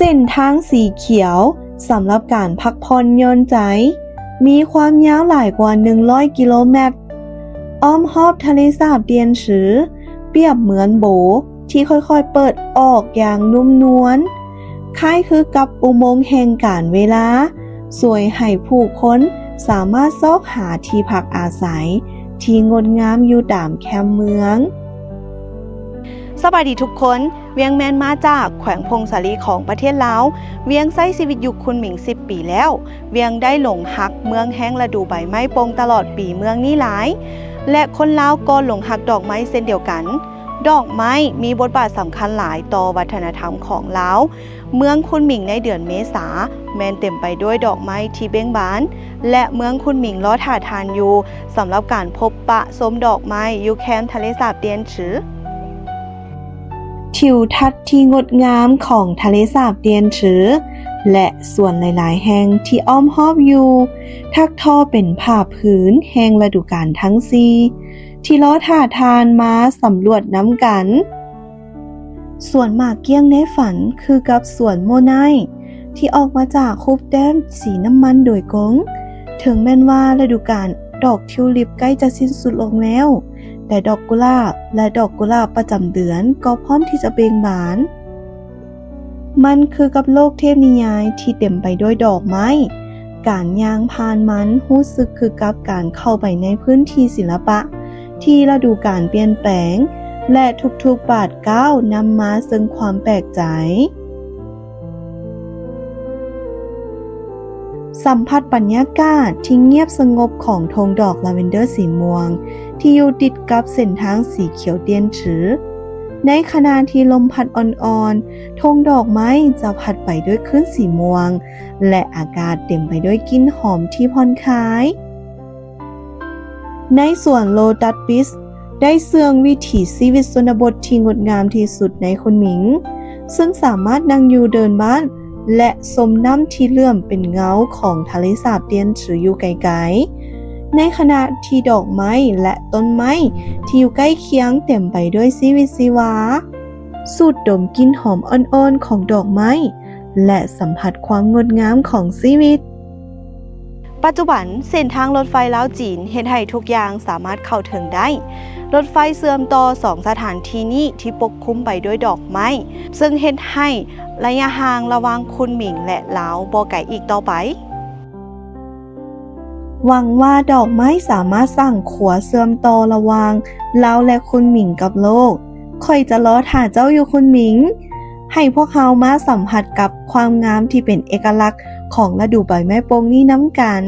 ເສັ້ນທາງສີຂຽວສຳລັບການພັກຜ່ອນຢ່ອນໃຈ ມີຄວາມຍາວຫຼາຍກວ່າໜຶ່ງຮ້ອຍກິໂລແມັດ ອ້ອມຮອບທະເລສາບຕຽນຊື່ ປຽບເໝືອນໂບທີ່ຄ່ອຍໆເປີດອອກຢ່າງນຸ້ມນວນ, ຄ້າຍຄືກັບອຸໂມງແຫ່ງການເວລາ, ຊ່ວຍໃຫ້ຜູ້ຄົນສາມາດຊອກຫາທີ່ພັກອາໄສທີ່ງົດງາມຢູ່ຕາມແຄມເມືອງ. ສະບາຍດີທຸກຄົນ, ວຽງແມ່ນມາຈາກແຂວງຜົ້ງສາລີຂອງປະເທດລາວ. ວຽງໃຊ້ຊີວິດຢູ່ຄຸນໝິງສິບປີແລ້ວ. ວຽງໄດ້ຫຼົງຮັກເມືອງແຫ່ງລະດູໃບໄມ້ປົ່ງຕະຫຼອດປີເມືອງນີ້ຫຼາຍ ແລະ ຄົນລາວກໍຫຼົງຮັກດອກໄມ້ເຊັ່ນດຽວກັນ. ດອກໄມ້ມີບົດບາດສຳຄັນຫຼາຍຕໍ່ວັດທະນະທຳຂອງລາວ. ເມືອງຄຸນໝິງໃນເດືອນເມສາແມ່ນເຕັມໄປດ້ວຍດອກໄມ້ທີ່ເບັ່ງບານ ແລະ ເມືອງຄຸນໝິງລໍຖ້າທ່ານຢູ່ ສຳລັບການພົບປະຊົມດອກໄມ້ຢູ່ແຄມທະເລສາບຕຽນຊື່. ທິວທັດທີ່ງົດງາມຂອງທະເລສາບຕຽນຊື່ ແລະ ສວນຫຼາຍໆແຫ່ງທີ່ອ້ອມຮອບຢູ່ ຖັກທໍ່ເປັນຜ້າຜືນແຫ່ງລະດູການທັງສີ່ ທີ່ລໍຖ້າທ່ານມາສຳຫຼວດນຳກັນ. ສວນໝາກກ້ຽງໃນຝັນຄືກັບສວນໂມໄນ ທີ່ອອກມາຈາກຮູບແຕ້ມສີນ້ຳມັນໂດຍກົງ. ເຖິງແມ່ນວ່າລະດູການດອກທິວລິບໃກ້ຈະສິ້ນສຸດລົງແລ້ວ, ແຕ່ດອກກຸຫຼາບ ແລະ ດອກກຸຫຼາບປະຈຳເດືອນກໍພ້ອມທີ່ຈະເບັ່ງບານ. ມັນຄືກັບໂລກເທບນິຍາຍທີ່ເຕັມໄປດ້ວຍດອກໄມ້. ການຍ່າງຜ່ານມັນຮູ້ສຶກຄືກັບການເຂົ້າໄປໃນພື້ນທີ່ສິລະປະ ທີ່ລະດູການປ່ຽນແປງ ແລະ ທຸກໆບາດກ້າວນຳມາເຊິ່ງຄວາມແປກໃຈ. ສຳຜັດບັນຍາກາດທີ່ງຽບສະຫງົບຂອງທົ່ງດອກລາເວັນເດີສີມ່ວງ ທີ່ຢູ່ຕິດກັບເສັ້ນທາງສີຂຽວຕຽນຊື່. ໃນຂະນະທີ່ລົມພັດອ່ອນໆ, ທົ່ງດອກໄມ້ຈະພັດໄປດ້ວຍຄື້ນສີມ່ວງ ແລະ ອາກາດເຕັມໄປດ້ວຍກິ່ນຫອມທີ່ຜ່ອນຄາຍ. ໃນສວນໂລຕັສປິດ ໄດ້ເຊື່ອງວິຖີຊີວິດຊົນນະບົດທີ່ງົດງາມທີ່ສຸດໃນຄຸນໝິງ, ເຊິ່ງສາມາດນັ່ງຢູ່ເດີ່ນບ້ານ ແລະ ຊົມນ້ຳທີ່ເຫຼື້ອມເປັນເງົາຂອງທະເລສາບຕຽນຊື່ຢູ່ໄກລໆ, ໃນຂະນະທີ່ດອກໄມ້ ແລະ ຕົ້ນໄມ້ທີ່ຢູ່ໃກ້ຄຽງເຕັມໄປດ້ວຍຊີວິດຊີວາ. ສູດດົມກິ່ນຫອມອ່ອນໆຂອງດອກໄມ້ ແລະ ສຳຜັດຄວາມງົດງາມຂອງຊີວິດ. ປັດຈຸບັນ, ເສັ້ນທາງລົດໄຟລາວຈີນເຮັດໃຫ້ທຸກຢ່າງສາມາດເຂົ້າເຖິງໄດ້. ລົດໄຟເຊື່ອມຕໍ່ສອງສະຖານທີ່ນີ້ທີ່ປົກຄຸມໄປດ້ວຍດອກໄມ້, ເຊິ່ງເຮັດໃຫ້ໄລຍະຫ່າງລະຫວ່າງຄຸນໝິງ ແລະ ລາວບໍ່ໄກອີກຕໍ່ໄປ. ຫວັງວ່າດອກໄມ້ສາມາດສ້າງຂົວເຊື່ອມຕໍ່ລະຫວ່າງລາວ ແລະ ຄຸນໝິງກັບໂລກ. ຂ້ອຍຈະລໍຖ້າເຈົ້າຢູ່ຄຸນໝິງ. ໃຫ້ພວກເຮົາມາສຳຜັດກັບຄວາມງາມທີ່ເປັນເອກະລັກຂອງລະດູໃບໄມ້ປົ່ງນີ້ນຳກັນ.